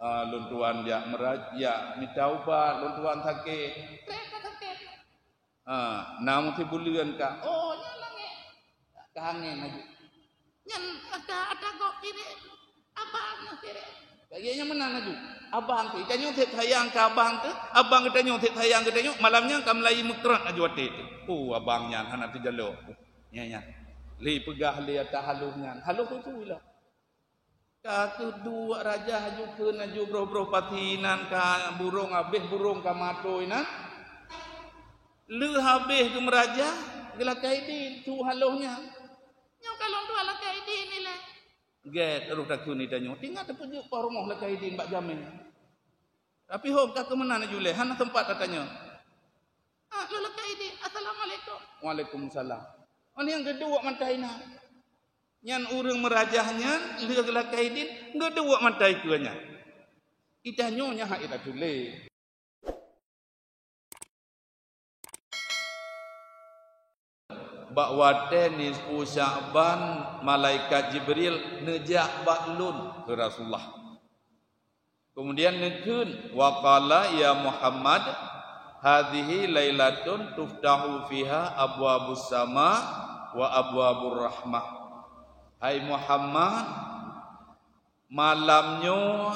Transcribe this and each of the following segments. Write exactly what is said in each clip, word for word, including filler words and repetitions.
Ah, lôn tuan jak meuraj-, jak mita ubat, lôn tuan sakét. Trép ka sakét. Ah, na meusibuleuen ka. Oh, nyan langét. Ka angén laju. Nyan ata, ata gob kirém. Abang nyoe kirém. Lagèe nyan meunan laju. Abang tu, geutanyoe sép sayang keu abang tu, abang geutanyoe sép sayang geutanyoe, malam nyan ka meulayeue meukrot laju watèe tu. Oh, abang nyan hana teujalok. Nyan, nyan. Lé peugah lé ata haloh nyan. Haloh tu, tu lah. Ka keuduek raja laju kheun laju broh-broh pati nan ka burông, abéh burông ka matô inan. Lheueh habéh geumeuraja, geulakèe idin su haloh nyan. Nyoe ka lôn tuan lakèe idin ilèe. Gèt rôh takheun geutanyoe, tinggai tapeujeuet poh rumoh lakèe idin bak jamèe. Tapi hom ka keu meunan laju lé, hana teumpat tatanyong. Ah, lôn lakèe idin, "Assalamualaikum." "Waalaikumsalam." Oh, nyan geuduek mantong inan. Nyan ureueng meuraja nyan lheueh geulakèe idin, geuduek mantong ikeue nyan. Geutanyoe nyan hana tatuléh. Bak watèe nisfu Sya'ban, malaikat Jibril neujak bak lôn, kheun Rasulullah. Keumudian neukheun, "Wa qala, ya Muhammad, hadhihi lailatun tuftahu fiha abwabus sama wa abwabur rahmah." Hai Muhammad, malam nyoe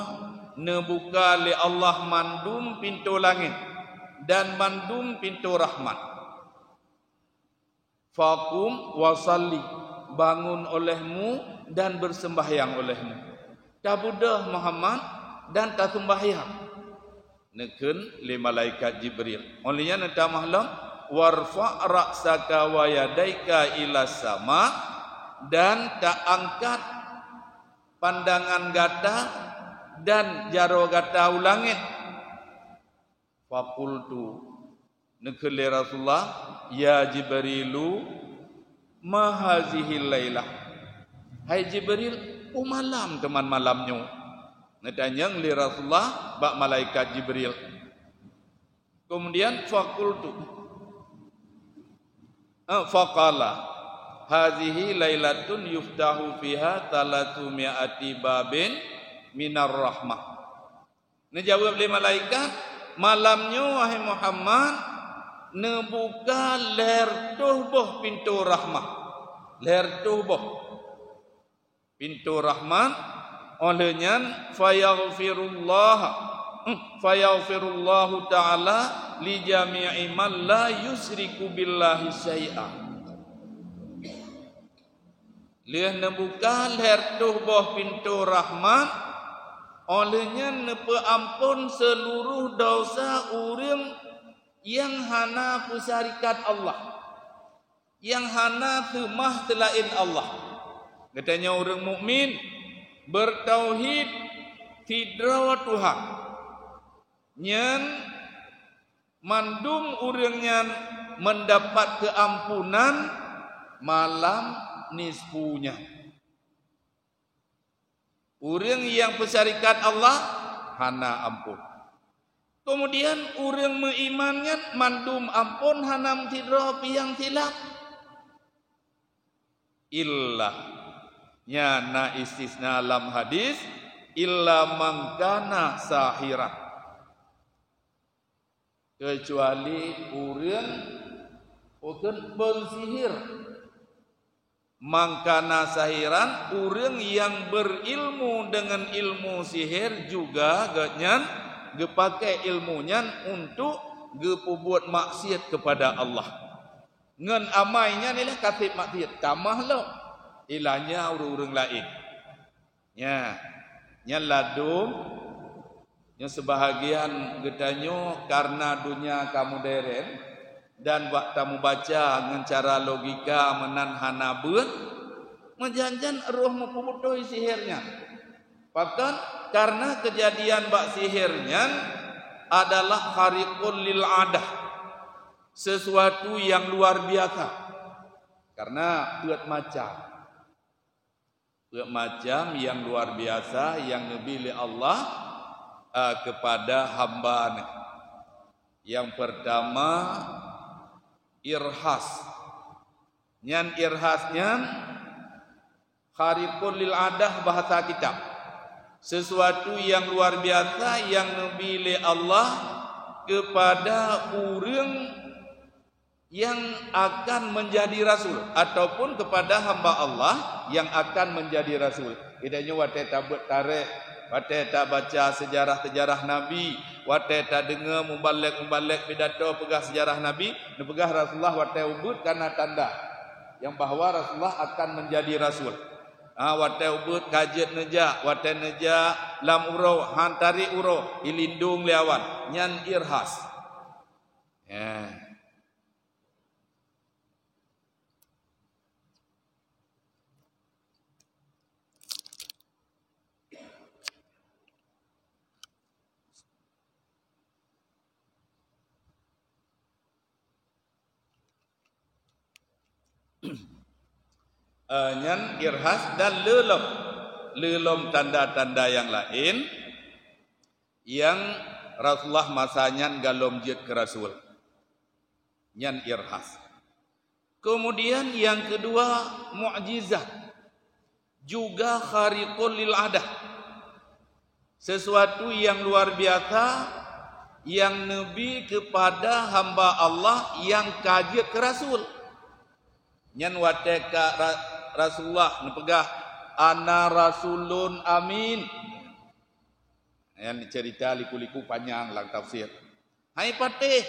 neubuka lé Allah mandum pintoe langét dan mandum pintoe rahmat. "Faqum wa shalli," bangun olehmu dan bersembahyang olehmu. Tabeudôh Muhammad dan taseumbahyang. Neukheun lé malaikat Jibril. Óh lheueh nyan neutamah lom, "Warfa' ra'saka wa yadaika ila sama," dan taangkat pandangan gata dan jaroe gata u langét. Faqultu, neukheun lé Rasulullah, "Ya Jibrilu, ma hazihil lailah?" Hai Jibril, peue malam teuma malam nyoe? Neutanyong lé Rasulullah bak malaikat Jibril. Keumudian faqultu, eh, faqala, "Hazihi lailatun yuftahu fiha thalatsu mi'ati babin minar rahmah." Neujaweueb lé malaikat, "Malam nyoe, wahai Muhammad, neubuka lhèe reutôh boh pintoe rahmah." Lhèe reutôh boh pintoe rahmat, óh lheueh nyan, "Fayaghfirullah, hmm, fayaghfirullahu ta'ala li jami'i man la yusyriku billahi syai'a." Lheueh neubuka lhèe reutôh boh pintoe rahmat, óh lheueh nyan neupeuamphon seuluruh desya ureueng nyang hana peusyarikat Allah, nyang hana seumah seulaén Allah. Geutanyoe ureueng mukmin beutauhid sidroe Tuhan. Nyan mandum ureueng nyan meudapat keuampunan malam nisfu nyan. Ureueng nyang peusyarikat Allah hana amphon. Keumudian ureueng meuiman nyan mandum amphon hana meusidroe pih nyang silap. Illa, nyan na istisna lam hadis, "Illa man kana sahiran." Keucuali ureueng, ureueng peusihir. Man kana sahiran, ureueng nyang beurilmu deungon ilmu sihir juga gobnyan geupakè ilmu nyan untuk geupeubuet maksiat keupada Allah. Ngon amai nyan ialah ka sép maksiat, tamah lom. Ilanya ureueng-ureueng laén. Nya, nyan ladôm, nyoe seubahagian geutanyoe kareuna donya ka modern dan bak tamubaca ngon cara logika meunan hana beuet, meujan-jan roh meupeubeutôi sihir nyan. Pakon? Kareuna keujadian bak sihir nyan adalah khariqul lil adah, sesuatu yang luar biasa. Kareuna peuet macam. Peuet macam nyang luar biasa nyang neubi lé Allah, eh, keupada hamba-Neuh. Nyang peurtama, irhas. Nyan irhas nyan khariqul lil adah bahasa kitab. Sesuatu yang luar biasa yang neubi lé Allah kepada ureuëng yang akan menjadi rasul ataupun kepada hamba Allah yang akan menjadi rasul. Geutanyoe watée tabeuet tarikh, watée tabaca sejarah-sejarah nabi, watée tadeungoe mubalek-mubalek pidato peugah sejarah nabi, neupeugah Rasulullah watée ubeuet kana tanda nyang bahwa Rasulullah akan menjadi rasul. Ha, watée ubeuet ka jeuet neujak, watée neujak lam uroe, han tarék uroe, ilindong lé awan. Nyan irhas. Ya. Eh, nyan irhas dan le lom. Le lom tanda-tanda nyang laén nyang Rasulullah masa nyan galom jeuet keu rasul. Nyan irhas. Kemudian yang kedua, mukjizat. Juga khariqul lil adah. Sesuatu yang luar biasa yang neubi kepada hamba Allah yang ka jeuet keu rasul. Nyan watée ka Ra-, Rasulullah neupeugah, "Ana rasulun amin." Nyan cerita liku-liku panyang lam tafsir. Hai patéh,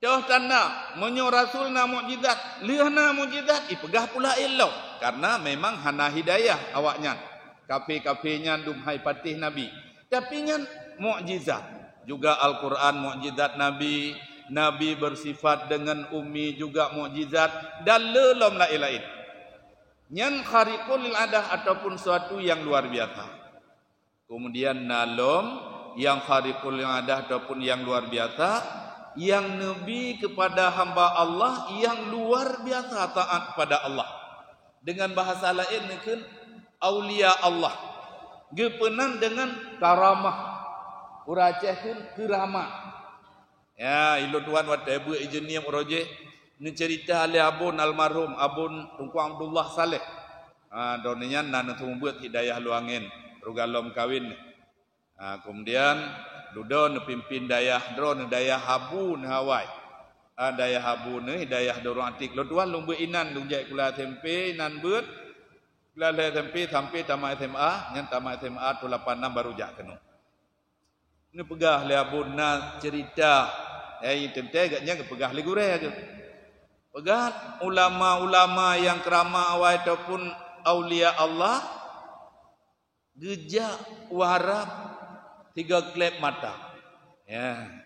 toh tanda, meunyoe rasul na mukjizat, lheueh na mukjizat, ipeugah pula ilok, karena memang hana hidayah awaknyan. Kafé-kafé nyan dum hai patéh nabi. Tapi nyan mukjizat. Juga Al-Quran mukjizat nabi, nabi bersifat dengan ummi juga mukjizat, dan le lom laén-laén. Nyan khariqul lil adah ataupun suatu yang luar biasa. Kemudian na lom yang khariqul adah ataupun yang luar biasa, yang neubi kepada hamba Allah yang luar biasa taat kepada Allah. Dengan bahasa laén neukheun aulia Allah. Geupeunan dengan karamah. Ureuëng Aceh kheun keuramat. Ya, ilôn tuan watée beuet ijeuem uroe jih, neucerita lé abon almarhum, abon Teungku Abdullah Saleh. Ha, droeneuh nyan na neuseumeubeuet hidayah luwangen, reugalom kawin. Ha, kemudian dudoe neupimpin dayah droeneuh, dayah Habu neuh awai. Ha, dayah Habu neuh, dayah Dorong Atik. Lôn tuan lôn beuet inan lôn jak sikula S M P, inan beuet. Sikula S M P sampai tamat S M A, nyan tamat S M A tu lapan enam baru jak keunoe. Neupeugah lé abon na cerita, eh, teuntée gobnyan geupeugah lé gurée geuh. Peugah ulama-ulama nyang keuramat awai ataupun aulia Allah geujak u Arab sigoe kleb mata. Ya.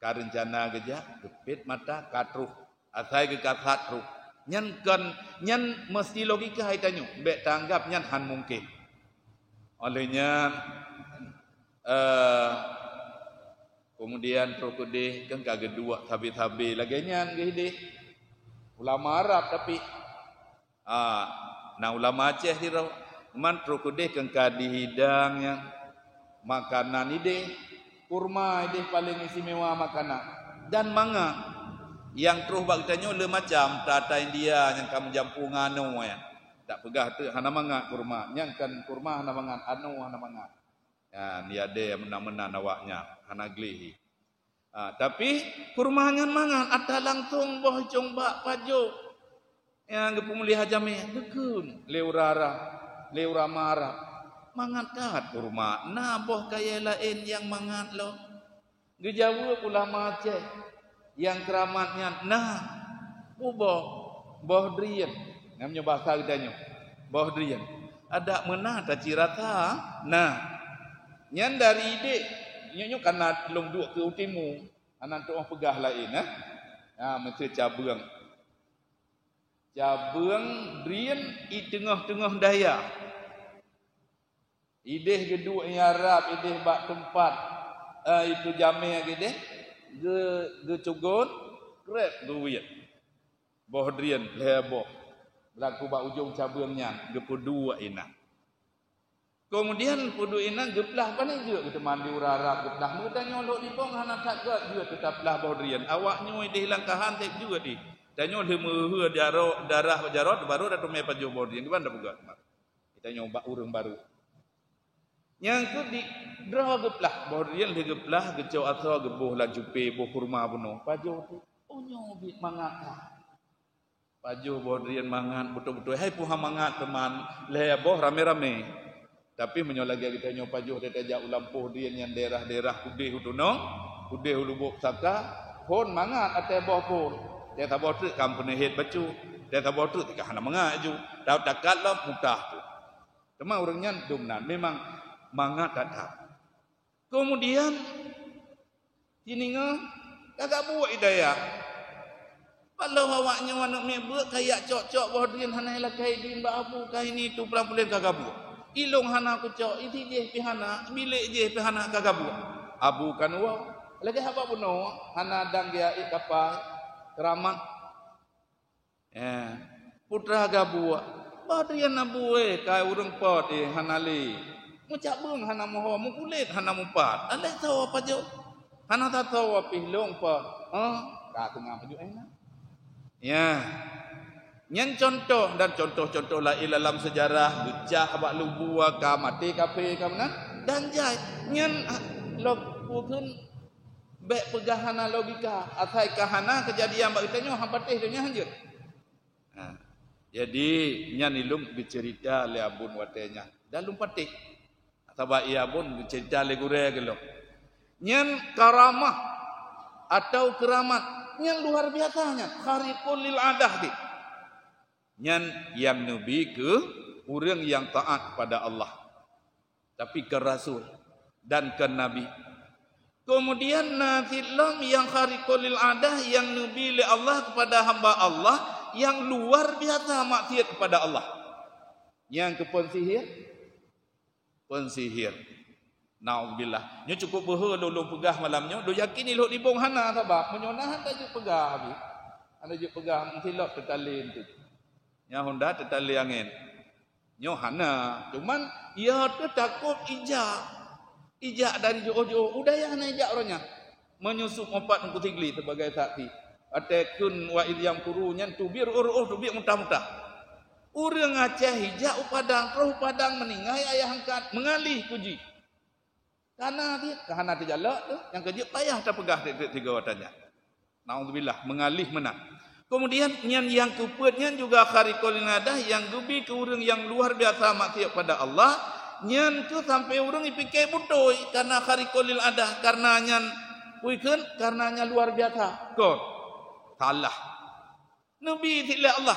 Ka reuncana geujak, geupét mata, ka troh. Asai geukasat troh. Nyan kon, nyan meusti logika hai tanyoe. Bék taanggab nyan han mungken. Óh lheueh nyan, eh, keumudian troh keudeh kan ka geuduek sabe-sabe lagée nyan geuh ideh. Ulama Arab tapi, ah, na ulama Aceh sidroe, man troh keudeh kan ka dihidang nyan makanan ideh, kurma ideh paleng istimewa makanan, dan mangat. Nyang troh bak geutanyoe le macam, ata-ata India nyang ka meujampu ngon anoe nyan. Dak peugah teuk hana mangat kurma, nyan kan kurma hana mangat, anoe hana mangat. Nyan, ya deh, meunan-meunan awaknyan, hana gleh. Ha, tapi kurma nyan mangat, ata langsong boh icong bak pajoh. Nyang geupeumulia jamé, geukheun lé ureuëng Arab, lé ulama Arab. Mangat that kurma, na boh kayée laén nyang mangat lom. Geujaweueb ulama Aceh, nyang keuramat nyan na, boh, boh drien. Nyan meunyoe basa geutanyoe, boh drien. Adak meunan taci rasa, na. Nyan dari ideh, nyoe-nyoe kana lôn duek keu u timu, hana tuoh peugah laén, eh. Ha, meuteue cabeueng. Cabeueng drien i teungoh-teungoh dayah. Ideh geuduek i Arab, ideh bak teumpat, eh, itu jamé geuh ideh, geu-, geucugon, kreb geuwiet. Boh drien lhée boh. Beulaku bak ujong cabeueng nyan, geupeuduek inan. Keumudian peuduek inan geuplah pané jeuet geuteumandi ureuëng Arab geuplah. Meutanyoe lhok dibong hana that gét jeuet teutap plah boh drien. Awaknyoe ideh langkahan that jeuet deh. Tanyoe lheueh meuheuhe darah, darah bak jaroe, baru tateumé pajoh boh drien. Kiban tapeugah. Tanyoe bak ureuëng barô. Nyang keu di droe geuplah, boh drien lheueh geuplah, geucok asoe, geuboh lam cupé, boh kurma bunoe. Pajoh teuk, oh nyoe bit mangat that. Pajoh boh drien mangat beutôi-beutôi. Hai puha mangat teuma lhèe boh ramé-ramé. Tapi meunyoe lagèe geutanyoe pajoh tajak u lampôh drien nyang daerah-daerah udeh u Tunong, udeh u Lubok Saka, phon mangat até boh phon. Teuh saboh treuk ka meupeuneuhét bacut, teuh saboh treuk teuka hana mangat ju. Takat lom mutah tu. Teuma ureueng nyan dum nan memang mangat that-that. Keumudian, siningoh ka gabuek i dayah. Padahai awak nyoe aneuk miet beuet ka jak cok-cok boh drien hana ilakèe idin bak abu, ka ini tu pulang-pulen ka gabuek. Ilôn hana kucok, isi jih pih hana, bilék jih pih hana ka gabuek. Abu ka neuwoe. Lagèe haba bunoe, hana dang geujak ék kapai, keuramat. Eh, putra gabuek, bah drien abu, eh, ka ureueng pot, eh, hana lé. Meucabeueng hana meuho, meukulét hana mupat. Aléh soe pajoh? Hana tasoe pih lôn pot. Eh, ka teungoh pajoh, eh, na. Ya. Nyan contoh dan contoh-contoh laén dalam seujarah, geucah bak lubu ka maté kafé ka meunan. Dan jai, nyan, ah, lok-, peue kheun Bèk peugah hana logika, asai ka hana keujadian bak geutanyoe, han patéh donya hanjeuet. Ha. Jadi, nyan ilôn geuceurita lé abon watèe nyan. Dan lôn patéh. Sabab i abon geuceurita lé gurèe geuh lom. Nyan karamah atau keuramat nyang luar biasa nyan, khariqul lil adah jih. Nyan nyang neubi keu ureueng nyang taat kepada Allah. Tapi keu rasul dan keu nabi. Keumudian na cit lom nyang khariqul lil adah nyang neubi lé Allah kepada hamba Allah nyang luar biasa maksiat kepada Allah. Nyang keu peun sihir? Peun sihir. Naudzubillah. Nyoe cukup beuhe lôn, lôn peugah malam nyoe, lôn yakin ilôn nibong hana sabab meunyoe na han tajeuet peugah habéh. Han tajeuet peugah meusilop teutalé tu. Nyang honda teutalé angén. Nyoe hana, cuman ia teuh takot ijak. Ijak dari jiôh-jiôh, u dayah na ijak uroe nyan. Meunyoe sôk meupat Teungku Sigli sibagai saksi. Watèe kheun wa idh yamkuru nyan teubiet reuôh-reuôh, teubiet mutah-mutah. Ureueng Aceh ijak u Padang, troh u Padang meuninggai ayah angkat, meungalih keu jih. Kana jih, ka hana teujalok tu, nyang keujeuet payah tapeugah tiep-tiep tiga watèe nyan. Naudzubillah, meungalih meunan. Keumudian, nyan nyang keupeuet nyan juga khariqul lil adah nyang geubi keu ureueng nyang luar biasa maksiat pada Allah, nyan keuh sampoe ureueng jipike beutôi kana khariqul lil adah, kareuna nyan, peue kheun, kareuna nyan luar biasa. Kon. Salah. Neubi cit lé Allah.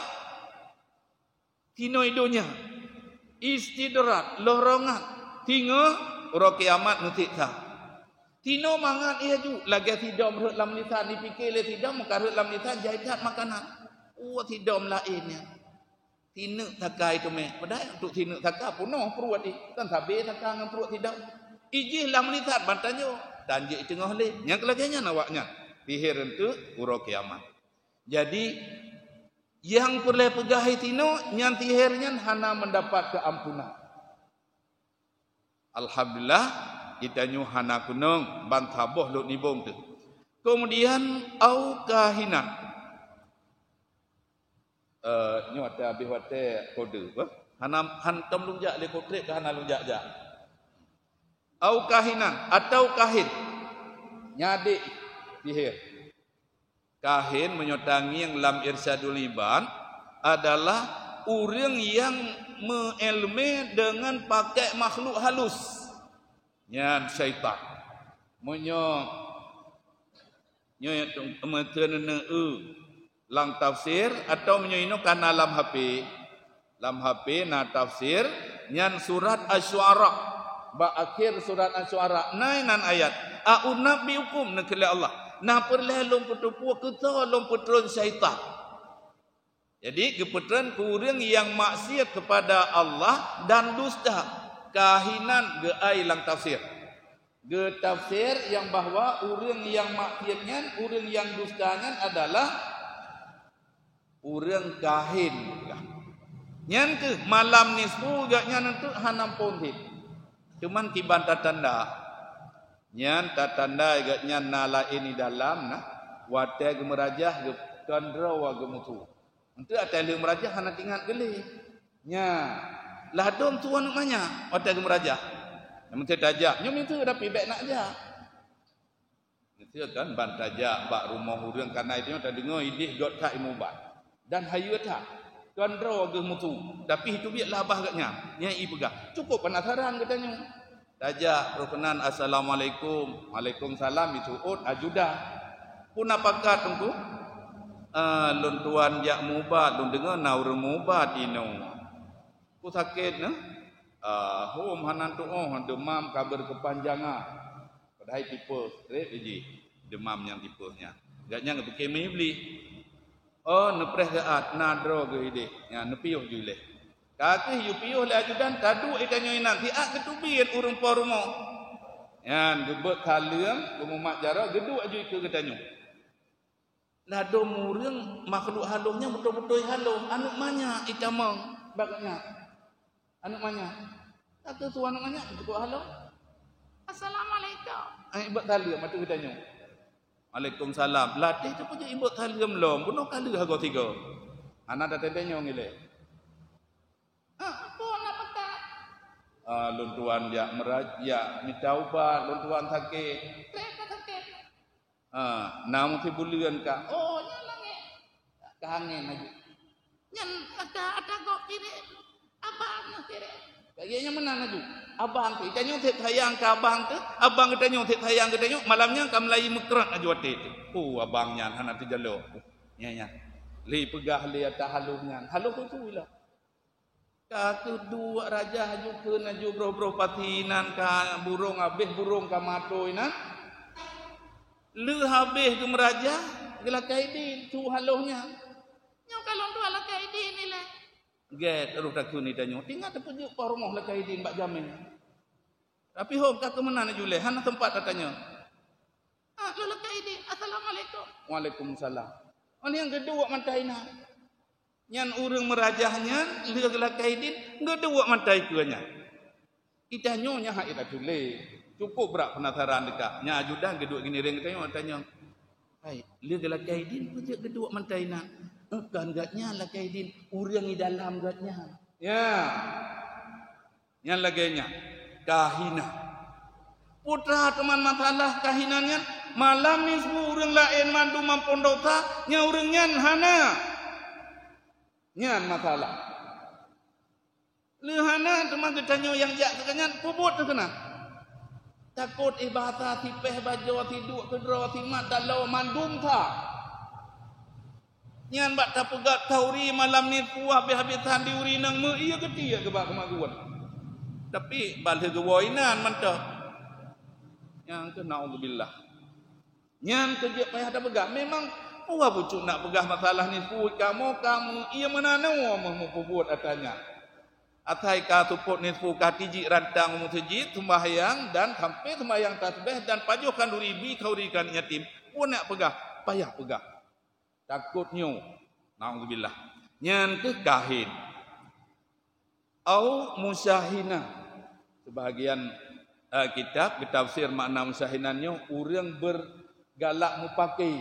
Tinoe donya, istidraj, lôn rongat, singoh uroe kiamat meusiksa. Tinoe mangat laju, lagèe sidom rhot lam lisan, jipike lé sidom, ka rhot lam lisan, jai that makanan. Oh, sidom laén nyan. Sineuk saka teumé, padahai untuk sineuk saka peunoh pruet jih, kan sabé saka ngon pruet sidom. Ijih lam lisan ban tanyoe, dan jih teungoh lé. Nyang lagèe nyan awaknyan, sihir eunteuk uroe kiamat. Jadi, nyang peureulèe peugah tinoe, nyan sihir nyan hana meudapat keuampunan. Alhamdulillah, geutanyoe hana keunong ban saboh lôn nibong teuh. Keumudian, au kahinan. Eh, nyoe watèe habéh watèe kode, bah? Hana, hantom lôn jak lé kotrek, ka hana lôn jak-jak. Au kahinan, atau kahin. Nyan adek sihir. Kahin meunyoe tangieng lam Irsyadul Ibad adalah ureueng nyang meuilmé deungon pakai makhluk halus. Nyan syaitan. Meunyoe, nyoe meuteun eu lam tafsir, atau meunyoe inoe kana lam H P. Lam H P na tafsir, nyan surat Asy-Syu'ara. Bak akhé surat Asy-Syu'ara, na inan ayat, "A unabbi'ukum," neukheun lé Allah, "Na peureulèe lôn peuteupue keu soe lôn peutron syaitan?" Jadi, geupeutron keu ureueng nyang maksiat kepada Allah dan dusta, kahinan geuai lam tafsir. Geutafsir nyang bahwa ureueng nyang maksiat nyan, ureueng nyang dusta nyan adalah ureueng kahin. Nyan keuh malam nisfu gobnyan eunteuk hana phôn cit. Cuman kiban tatanda. Nyan tatanda gobnyan na laén di dalam na, watèe geumeurajah geu-, kon droe geumusu. Eunteuk watèe lheueh meurajah hana teuingat geuh lé. Nya, ladôm tuan manyak watèe geumeurajah. Meusti tajak. Nyoe meusti tapi bèk nak jak. Meusti kan ban tajak bak rumoh ureuëng kana itu nyoe tadeungoe idéh gét that imubat. Dan hayeue that. Kon droe geuh mutu. Tapi itu biet labah gét nyan. Nyang ipeugah. Cukup penasaran geutanyoe. Tajak, roh keunan, "Assalamualaikum." "Waalaikumsalam," iseuôt ajudan. "Peue na pakat, Teungku?" "Ah, lôn tuan jak mubat, lôn deungoe na ureuëng mubat inoe." "Peue sakét neuh?" "Ah, hom hana tuoh, deumam ka beurkeupanjangan." Padahai tipes, trép jih deumam nyang tipes nyan. Gobnyan geupike meuiblih. Oh, neupreh geuat, na droe geuh idéh. Nyan neupiôh ju ilée. Ka kheueh jipiôh lé ajudan, taduek geutanyoe inan, siat geuteubiet ureuëng po rumoh. Nyan geubeuet saleuem, geumumat jaroe, geuduek aju ikeue geutanyoe. Ladôm ureuëng makhluk halôh nyan beutôi-beutôi halôh, aneuëk manyak itamong bak gobnyan. Aneuëk manyak. Ka kheueh su aneuëk manyak cukup halôh. "Assalamualaikum." Ai, ibeuet saleuem ateueh geutanyoe. "Waalaikumsalam." Lateh teupeujeuet ibeuet saleuem lom, bunoe ka lheueh agoe sigoe. Hana tatém tanyong ilée. "Ah, peue na pakat?" "Ah, lôn tuan jak meuraj-, jak mita ubat, lôn tuan sakét." "Trép ka sakét?" "Ah, na meusibuleuen ka." "Oh, nyan langét." Ka angén laju. "Nyan ata, ata gob kirém. Abang na kirém." Ka geuh nyan meunan laju. Abang teuh, geutanyoe seb sayang keu abang teuh, abang geutanyoe seb sayang geutanyoe, malam nyan ka meulayeue meukrot laju até teuh. Oh, abang nyan hana teujalok. Nyan, nyan. Lé peugah lé ata halôh nyan. Halôh keu su ilak. Ka kheueh duek rajah aju kheun aju broh-broh pati inan ka burông habéh burông ka mato inan. Lheueh habéh geumeurajah, geulakée idin su halôh nyan. Nyoe ka lôn tuan lakée idin ilée. Gét roh takheun geutanyoe. Tinggai teupeujeuet po rumoh lakée idin bak jamé. Tapi hom ka kheueh meunan aju lé, hana teumpat tatanyong. Ah, lôn lakée idin. Assalamualaikum. Waalaikumsalam. Oh, nyan geuduek mantong inan. Nyan ureuëng meurajah nyan lheueh geulakée idin geuduek mantong ikeue nyan. Geutanyoe nyan hana tatuléh. Cukup brat penasaran teuka. Nyan ajudan geuduek giniréng geutanyoe tanyong. "Hai, lheueh geulakée idin peue jeuet geuduek mantong inan?" "Eh, kon gobnyan lakée idin, ureuëng di dalam gobnyan." Ya. Nyan lagée nyan, kahinan. Peue teuma masalah kahinan nyan, malam nisfu ureuëng laén mandum amphon dosa, nyan ureuëng nyan hana. Nyan masalah. Lé hana teuma geutanyoe nyang jak keu nyan peubuet teuh keunan. Takot eh basa sipéh bajoe siduek keudroe simat taloe mandum that. Nyan bak tapeugah turi malam nisfu habéh-habéh that di uri nyang meu-ie geutiek geuba keumaguan. Tapi ban lheueh geuwoe inan mantong. Nyang keu naudzubillah. Nyan keu jeuet payah tapeugah. Memang peue bucuk nak peugah masalah nisfu kamoe ka meu-ie meunanoe meuh meupeubuet ata nyan. Asai ka seupôt nisfu ka tijik rantang u meuseujid seumbahyang dan sampoe seumbahyang tasbeh dan pajoh khanduri bi khanduri keu aneuk yatim. Peue nak peugah? Payah peugah. Takot nyoe. Naudzubillah. Nyan keuh kahin. Au musyahinah. Sebahagian, eh, kitab geutafsir makna musyahinah nyoe ureuëng bergalak mupake.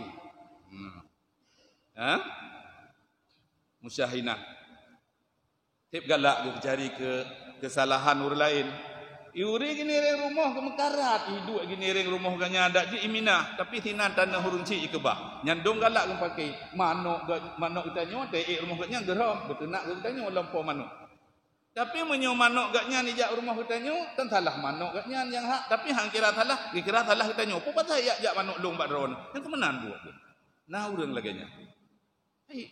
Hmm. Ha? Musyahinah. Tiep galak geucari keu keusalahan ureuëng laén. I ureuëng giniréng rumoh geumeukarat, i duek giniréng rumoh geuh nyan dak jeuet iminah, tapi sinan tanoh ureuëng chik ikeubah. Nyan dong galak geupake. Manok geu-, manok geutanyoe teuék rumoh geuh nyan geurom, geuteunak geutanyoe lom po manok. Tapi meunyoe manok geuh nyan ijak rumoh geutanyoe, kan salah manok geuh nyan nyang hak, tapi han kira salah, geukira salah geutanyoe. Peue pasai jak-jak manok lôn bak droeneuh? Nyan keuh meunan buet. Nah, ureuëng lagée nyan. Hai,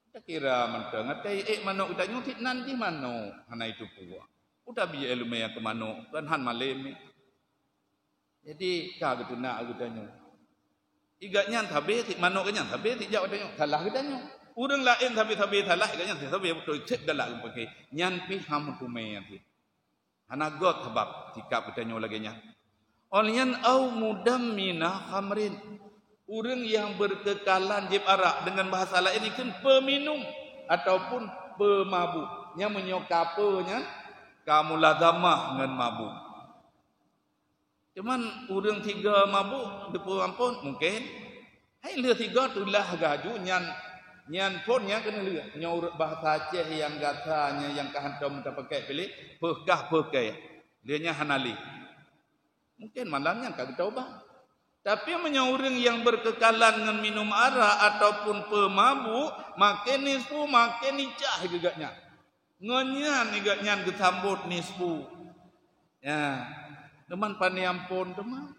takira mantong, atai ék manok geutanyoe sit nan jih manok, hana iteupeue. Utabi iéleumé keu manok, kan han malém. Jadi, ka geuteunak geutanyoe. I gobnyan sabe sit manok gobnyan, sabe sit jak geutanyoe, salah geutanyoe. Ureuëng laén sabe-sabe salah, i gobnyan sabe beutôi, seb galak geupake. Nyan pih han meuteumé sit. Hana göt sabab sikap geutanyoe lagée nyan. Óh lheueh nyan, au mudamminah khamrin. Ureuëng nyang beukeukalan jieb arak, deungon bahasa laén dikheun peuminum ataupun peumabuk. Nyan meunyoe kapeue nyan ka mulazamah ngon mabuk. Cuman ureuëng sigoe mabuk geupeuamphon, mungken. Hai lheueh sigoe teulah gaju nyan, nyan phon nyan keuneulheueh. Nyoe ureuëng bahasa Aceh nyang gata nyan nyang ka hantom tapakèk piléh, peuhkah peuhkèe. Lheueh nyan hana lé. Mungkin malam nyan ka geutaubat. Tapi meunyoe ureuëng nyang beukeukalan ngon minum arak ataupun peumabuk, maken nisfu, maken icah geugat nyan. Ngon nyan geugat nyan geusambot nisfu. Ya, teuma pane ampôn teuma.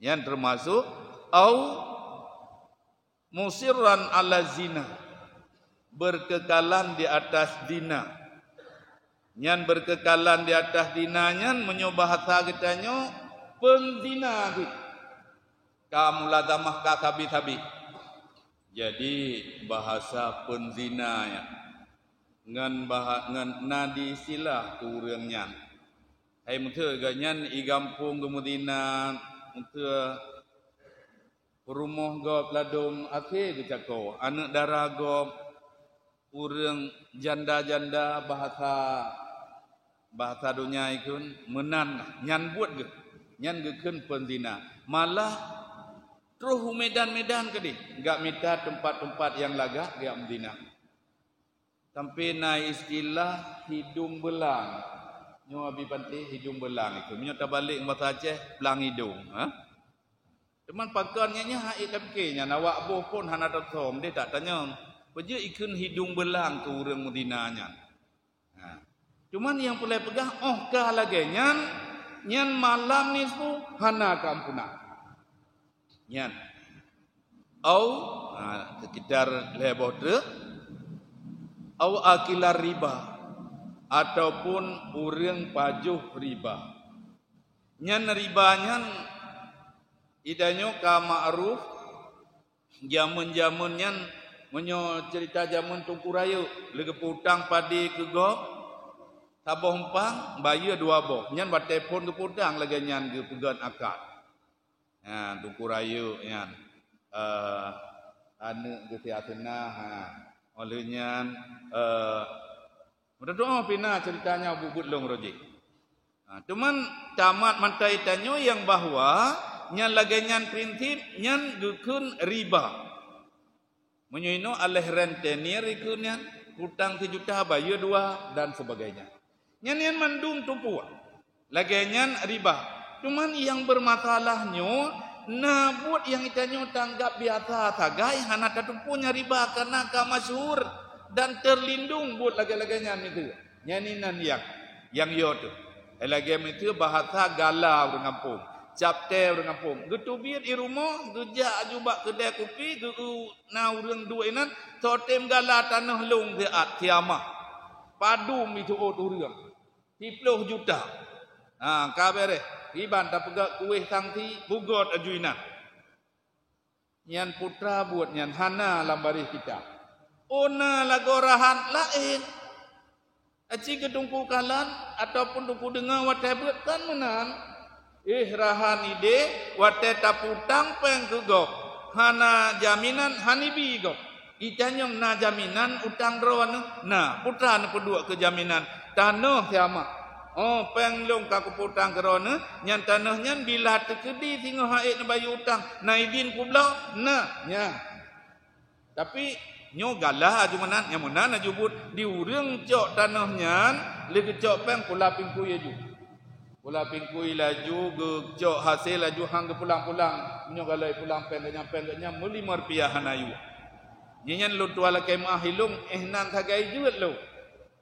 Nyan teumasuk au musirran ala zina, beukeukalan di atas zina. Nyan beukeukalan di atas zina nyan meunyoe bahasa geutanyoe peuzina cit. Ka mulazamah ka sabe-sabe. Jadi bahasa peuzina nyan ngon baha-, ngon na di istilah keu ureuëng nyan. Hai meuteue geuh nyan i gampông geumeuzina, meuteue peurumoh gob ladôm akhé geucako, aneuëk dara gob, ureuëng janda-janda bahasa, bahasa donya ikheun meunan, nyan buet geuh, nyan geukheun peuzina. Malah troh u Medan-Medan keudeh, gak mita teumpat-teumpat nyang lagak gak meuzina. Sampai na istilah hidung belang. Nyoe Abi Panté hidung belang itu. Meunyoe tabalek bahasa Aceh, belang hidung, ha? Teuma pakon nyan nyan hak ita pike nyan awak boh pun hana tasom deh tak tanyong. Peujeuet ikheun hidung belang keu ureuëng meuzina nyan. Ha. Cuman nyang peureulée peugah óh ka lagée nyan, nyan malam nisfu hana keuampunan. Nyan. Au, ha, sekitar lhée boh treuk. Au akilar riba, ataupun ureuëng pajoh riba. Nyan riba nyan idanyoe ka ma'ruf jameun-jameun nyan, meunyoe ceurita jameun Teungku Rayeuk, lé geupeu utang padé keu gob, saboh umpang, bayeue dua boh. Nyan watée phon geupeu utang lagée nyan geupeugét akad. Ha, Teungku Rayeuk nyan, eh, aneuëk geusiat seunah, ha. Óh lheueh nyan, eh, meudoá pih na ceurita nyan buet-buet lôn roh jih. Ha, teuma tamat mantong tanyoe nyang bahwa nyan lagée nyan prinsip nyan geukheun riba. Meunyoe inoe aléh rentenir ikheun nyan, utang sijuta bayeue dua dan sebagainya. Nyan, nyan mandum tumpue. Lagée nyan riba. Cuman nyang beurmasalah nyoe, na buet nyang itanyoe tanggab biasa sagai hana tatumpue nyan riba, kareuna ka masyhur dan teulindong buet lagée-lagée nyan miseue. Nyan inan nyang, nyang yo teuh. Eh, lagée miseue bahasa gala ureuëng gampông, capte ureuëng gampông. Geuteubiet i rumoh, geujak aju bak keudée kupi, geu-, na ureuëng duek inan, soe tem gala tanoh lôn siat siamah. Padum iteuôt ureuëng. Siploh juta. Ha, ka béréh. Iban tapeugét kueh sangsi, peugot aju inan. Nyan putra buet nyan hana lam baréh kitab. Ona lagoe rahan laén. Aci keu Teungku kalon ataupun Teungku deungoe watée beuet kan meunan. Eh, rahan idéh watée taputang péng keu gob, hana jaminan, hana ibi gob. Itanyong na jaminan utang droeneuh? Na, putra neupeuduek keu jaminan. Tanoh siamah. Oh, péng lôn ka kupeutang keu droeneuh, nyan tanoh nyan bila teukeudi singoh hana ék neubayeue utang, na idin kubloe? Na, nyan. Tapi nyoe gala aju meunan, nyang meunan aju buet di ureuëng cok tanoh nyan, lé geucok péng pula pingkui aju. Pula pingkui laju geucok hasé laju han geupulang-pulang. Nyoe galai pulang péng geuh nyan, péng geuh nyan meulimong rupiah hana yue. Nyan, nyan lôn tuan lakée meuáh ilong, eh, nan sagai jeuet lôn.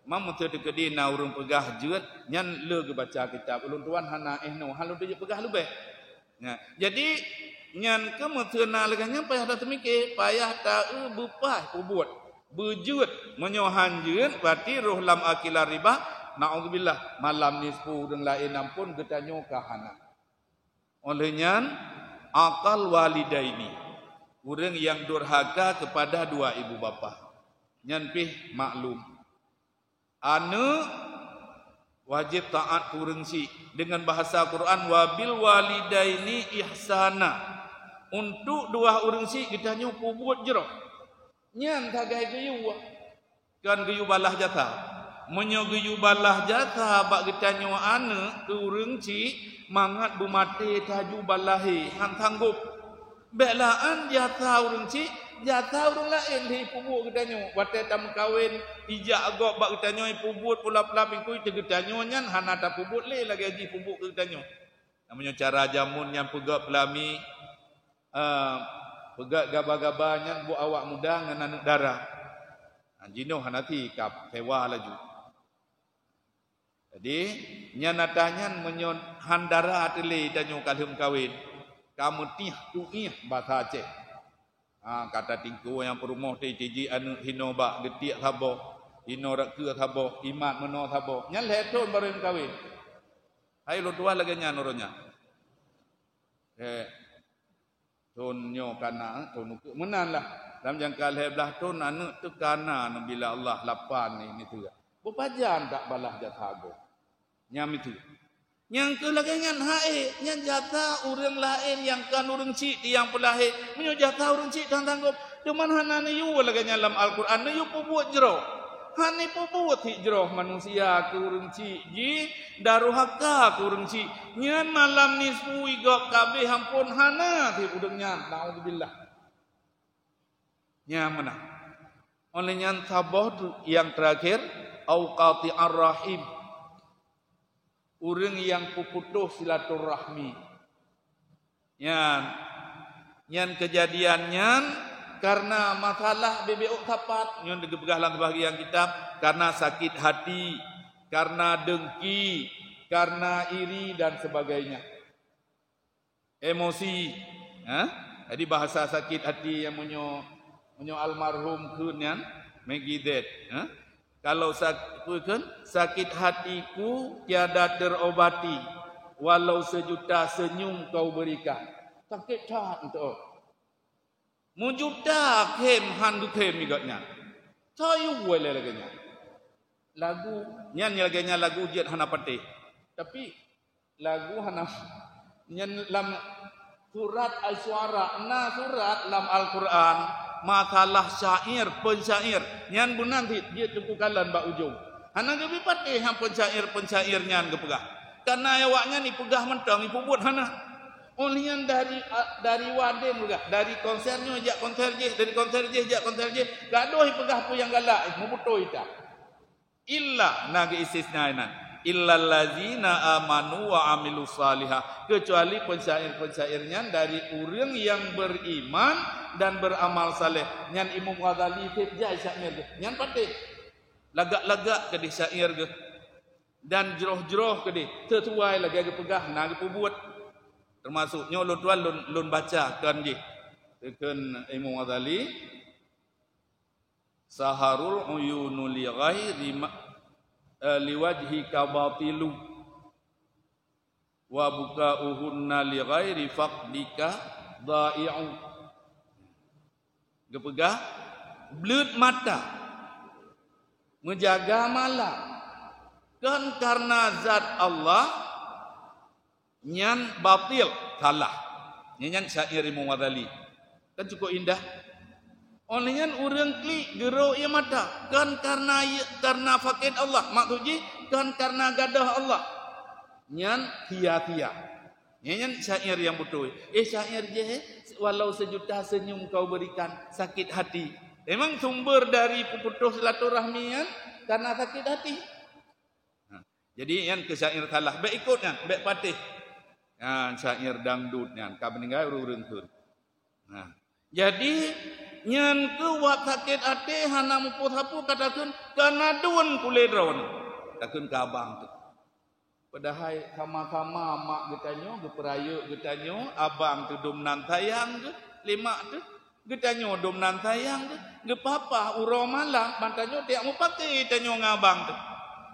Mam meuteukeudi na ureuëng peugah jeuet, nyan le geubaca kitab. Ulôn tuan hana eh noe, han lôn teujeuet peugah leubeh. Nah, jadi nyan keuh meuteukeuna lagée nyan payah tateumike, payah taeu beupah peubuet. Beujeuet, meunyoe han jeuet, berarti roh lam akilar riba, naudzubillah, malam nisfu ureuëng laén ampon geutanyoe ka hana. Óh lheueh nyan, aqal walidaini, ureuëng nyang durhaka keupada dua ibu bapa. Nyan pih maklum. Aneuëk wajéb taát keu ureuëng syiek. Deungon bahasa Quran, "Wa bil walidaini ihsana." Untuk dua ureuëng syiek geutanyoe peubuet jroh. Nyan sagai geuyue. Kon geuyue balaih jasa. Meunyoe geuyue balaih jasa bak geutanyoe aneuëk keu ureuëng syiek, mangat beumaté taju balaih, han sanggop. Bék la'an jasa ureuëng chik, jasa ureuëng laén lé peubuet geutanyoe. Watée tameukawen, ijak gob bak geutanyoe peubuet pula-pula pingkui teu geutanyoe nyan hana tapeubuet lé lagée jih peubuet keu geutanyoe. Namun nyoe cara jameun nyang peugét peulami, eh, peugét gaba-gaba nyan buet awak muda ngon aneuëk dara. Ha, jinoe hana sikap, sewa laju. Jadi, nyan ata nyan meunyoe han dara teuh lé tanyoe ka lheueh meukawen, ka meutieh tuieh basa Aceh. Ha, ka tatingkue nyang peurumoh teuh tiji aneuëk hinoe bak geutiek saboh, hinoe rot keue saboh, imat meunoe saboh. Nyan lhée thon barô meukawen. Hai lôn tuan lagée nyan uroe nyan. Eh, thon nyoe kana, thon ukeue meunan lah. Lam jangka lhée blaih thon aneuëk teuh kana neubila Allah lapan ni miseue. Beupajan dak balaih jasa gob. Nyan miseue. Nyang keu lagée nyan hai, nyan jasa ureuëng laén nyang kon ureuëng chik teuh nyang peulahé. Meunyoe jasa ureuëng chik tan tanggong, teuma hana neuyue lagée nyan lam Al-Qur'an, neuyue peubuet jroh. Hana peubuet cit jroh manusia keu ureuëng chik jih, daruhaka keu ureuëng chik. Nyan malam nisfu gob kabeh amphon hana cit ureuëng nyan. Naudzubillah. Nyan meunan. Oleh nyan saboh tu yang terakhir, au qati'ar rahim. Ureuëng nyang peuputôh silaturahmi. Nyan, nyan keujadian nyan karena masalah bibeuek sapat, nyoe geupeugah lam sebahagian kitab, karena sakit hati, karena dengki, karena iri dan sebagainya. Emosi, ha? Jadi bahasa sakit hati nyang meunyoe, meunyoe almarhum kheun nyan, Maggie Z, ha? Kalau sak-, peue kheun, "Sakit hatiku tiada terobati, walau sejuta senyum kau berikan." Sakét that, eunteuk. Meujuta khém han geukhém nibak nyan. Soe yue lé lagée nyan. Lagu nyan lagée nyan lagu jeuet hana patéh. Tapi lagu hana nyan lam surat Asy-Syu'ara, na surat lam Al-Qur'an masalah syair, pensyair. Nyan beunan cit jeuet teungku kalon bak ujong. Hana geubri patéh nyang pensyair-pensyair nyan geupeugah. Kana awaknyan ipeugah mantong, ipeubuet hana. Óh lheueh nyan dari, a, dari wadée meugah, dari konser nyoe jak konser jih, dari konser jih jak konser jih, gadôh ipeugah peue nyang galak, eh, meubeutôi that. Illa, na geu-istisna inan. Illallazina amanu wa amilus salihah. Kecuali pensyair-pensyair nyan dari ureuëng nyang beriman dan beramal saleh. Nyan Imam Ghazali sép jai syair geuh. Nyan patéh. Lagak-lagak keudeh syair geuh. Dan jroh-jroh keudeh, sesuai lagée geupeugah na geupeubuet. Teumasuk nyoe lôn tuan lôn, lôn baca kon jih. Kheun Imam Ghazali, "Saharul uyunu li ghairi ma-, eh, li wajhika batilu, wa buka'uhunna li ghairi faqdika dha'i'u." Geupeugah, bleuet mata, meujaga malam, kon kareuna zat Allah, nyan batil, salah. Nyan, nyan syair Imam Ghazali. Kan cukup indah. Óh lheueh nyan ureuëng klik geurok ie mata, kon kareuna ie, kareuna fakét Allah, maksud jih kon kareuna gadôh Allah. Nyan sia-sia. Nyan, nyan syair nyang beutôi. Eh, syair jih, eh, "Walau sejuta senyum kau berikan, sakit hati." Memang sumber dari peuputôh silaturahmi nyan karena sakit hati. Ha. Jadi, nyan keu syair salah. Bék ikot nyan, bék patéh. Nyan syair dangdut nyan, ka meuninggai ureuëng-ureuëng kheun. Nah, jadi nyan keuh wak sakét até hana muphom sapeue ka takheun, "Kana duen kulé droeneuh." Takheun keu abang teuh. Padahai sama-sama mak geutanyoe geupeurayeuk geutanyoe, abang teuh dum nan sayang geuh lé mak teuh. Geutanyoe dum nan sayang geuh, geupapah uroe malam, ban tanyoe tiak meupaké tanyoe ngon abang teuh.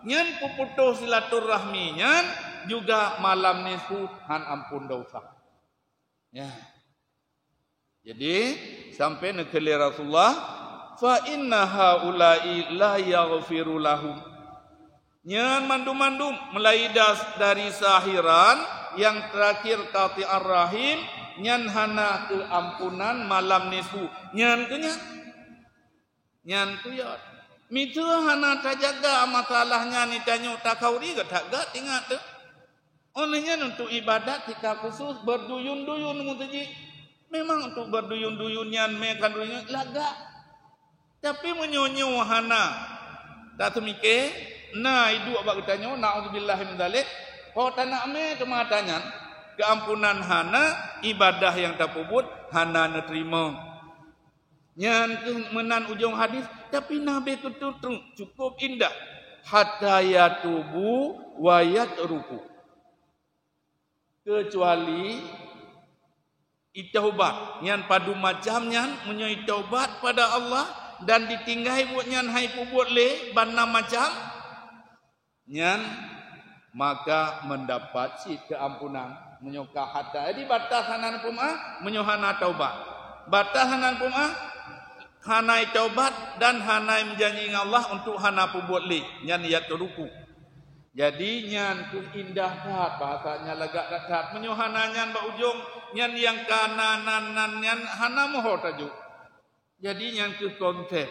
Nyan peuputôh silaturahmi nyan juga malam nisfu han amphon desya. Ya. Jadi, sampai neukheun lé Rasulullah, "Fa inna haula'i la yaghfiru lahum." Nyan mandum-mandum, mulai das-, dari sahiran, nyang teurakhir qati'ar rahim, nyan hana keuampunan malam nisfu. Nyan keuh nyan. Nyan kuyat. Miseue hana tajaga masalah nyan, tanyoe takhauri geutak-gat ingat teuh. Óh lheueh nyan untuk ibadat tika khusus berduyun-duyun meuseujid. Memang untuk berduyun-duyun nyan, mé kan duyun lagak. Tapi meunyoe nyoe hana tateumike, na iduek bak geutanyoe, naudzubillah min dzalik, ho tanak mé teuma tanyan, keuampunan hana, ibadah nyang tapeubuet hana neuteurimong. Nyan keuh meunan ujong hadis, tapi na beh keututruk, cukup indah. Hatta yatubu wa yatruku. Keucuali itaubat. Nyan padum macam nyan, meunyoe itaubat pada Allah dan ditinggai buet nyan hai peubuet lé banna macam, nyan maka mendapat cit keuampunan. Meunyoe ka hatta, jadi batas hana neupeumaah, meunyoe hana taubat. Batas hana neupeumaah, hana itaubat dan hana meujanji ngon Allah untuk hana peubuet lé, nyan yatruku. Jadi nyan keuh indah that, bahasa nyan lagak that-that. Meunyoe hana nyan bak ujong, nyan nyang ka na nan nan nyan hana meuho tajok. Jadi nyan keuh konsep.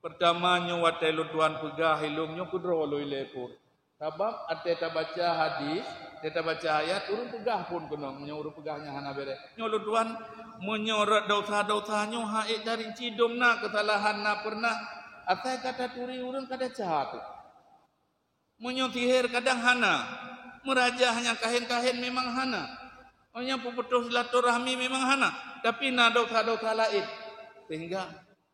Pertama nyoe watée lôn tuan peugah ilong nyoe keudroe lôn ilée phon. Sabab watée tabaca hadis, watée tabaca ayat, ureuëng peugah phon keunong, meunyoe ureuëng peugah nyan hana béreh. Nyoe lôn tuan, meunyoe rot dosa-dosa nyoe hai dari cidom na keusalahan na peureunah, asai ka taturi ureuëng ka desya teuh. Meunyoe sihé kadang hana, meurajah nyang kahén-kahén memang hana, meunyoe peuputôh silaturahmi memang hana, tapi na dosa-dosa laén. Sehingga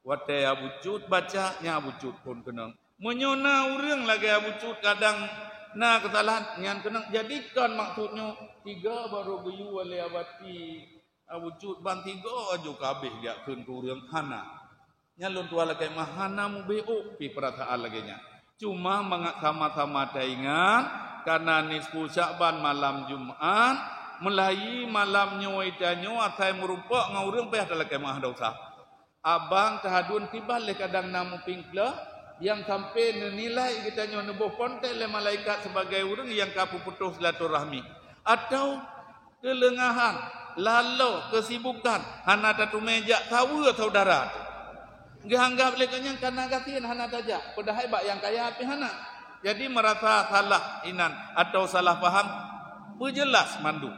watée Abu Cut baca, nyan Abu Cut phon keunong. Meunyoe na ureuëng lagée Abu Cut kadang na keusalahan, nyan keunong. Jadi kon maksud nyoe tiga barô geuyue lé abati Abu Cut ban tiga aju ka habéh geujak kheun keu ureuëng, hana. Nyan lôn tuan lakée meuah hana mubeuôk pih peurasaan lagée nyan. Cuma mangat sama-sama taingat, kareuna nisfu Syakban malam Jumat, meulahi malam nyoe tanyoe asai meurumpok ngon ureuëng payah talakée meuah dosa. Abang tahadun tiban lé kadang na mupieng kleuh, nyang sampai neunilai geutanyoe neuboh ponteng lé malaikat sibagai ureuëng nyang ka peuputôh silaturahmi, atawa keuleungahan, lalo, keusibukan, hana tateumé jak saweue syedara teuh. Geuanggab lé geuh nyan kana gasien hana tajak, padahai bak nyang kaya pih hana. Jadi meurasa salah inan atawa salah paham, peujeulaih mandum.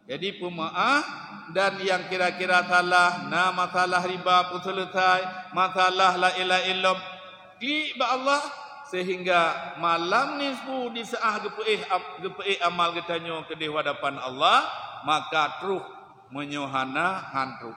Jadi peumeuáh dan nyang kira-kira salah, na masalah riba peuseuleusai, masalah laén-laén lom, klik bak Allah, sehingga malam nisfu diseuah geupeuéh am-, geupeuéh amal geutanyoe keudeh wadapan Allah, maka troh, meunyoe hana, han troh.